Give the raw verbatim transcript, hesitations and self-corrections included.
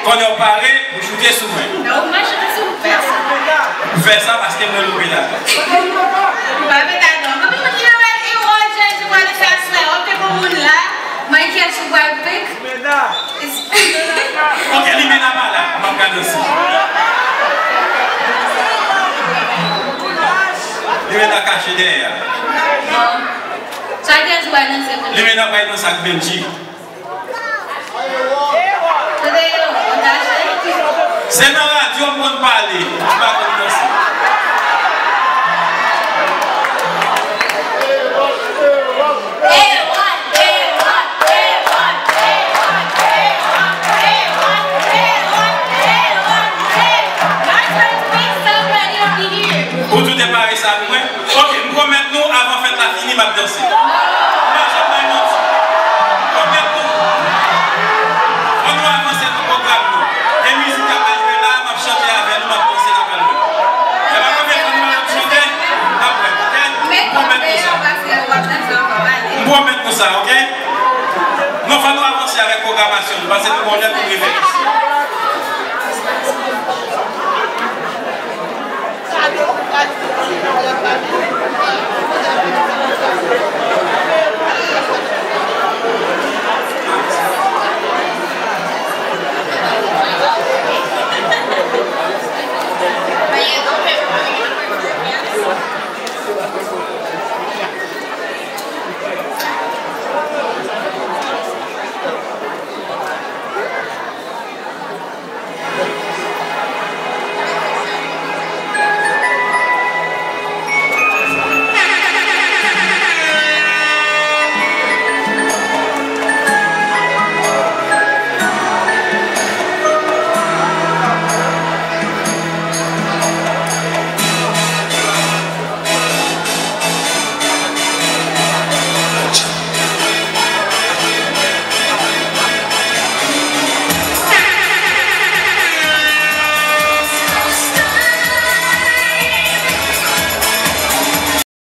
Konnen w pare pou choute sou mwen. Non, ou pa choute sou mwen. Ou fè sa paske mwen lou peda. Ou pa peda non. Konbyen moun ki nan wè e wòl Jezi wòl sa swè? Ok, bon moun la. Michael sou pral pik. Ok, Limena pa la. M ap gade osi. Limena kache dèyè a. Sa Jezi wòl nan se moun. Limena pral danse ak Benji. Se nan radyo m konn pale, m pa konn danse. Ou tou te pare sa pou mwen? Ok, m pwomèt nou, avan fèt la fini, m ap danse. M pa janm bay manti. M pwomèt nou. Fò nou avanse nan pwogram nou. E mizik k ap jwe la, m ap chante avè nou, m ap danse, n ap al lwen. E pa konbyen tan nou ap chante, n ap wè, ok? M pwomèt nou sa. M pwomèt nou sa, ok? Non, fò nou avanse avèk pwogramasyon nou, paske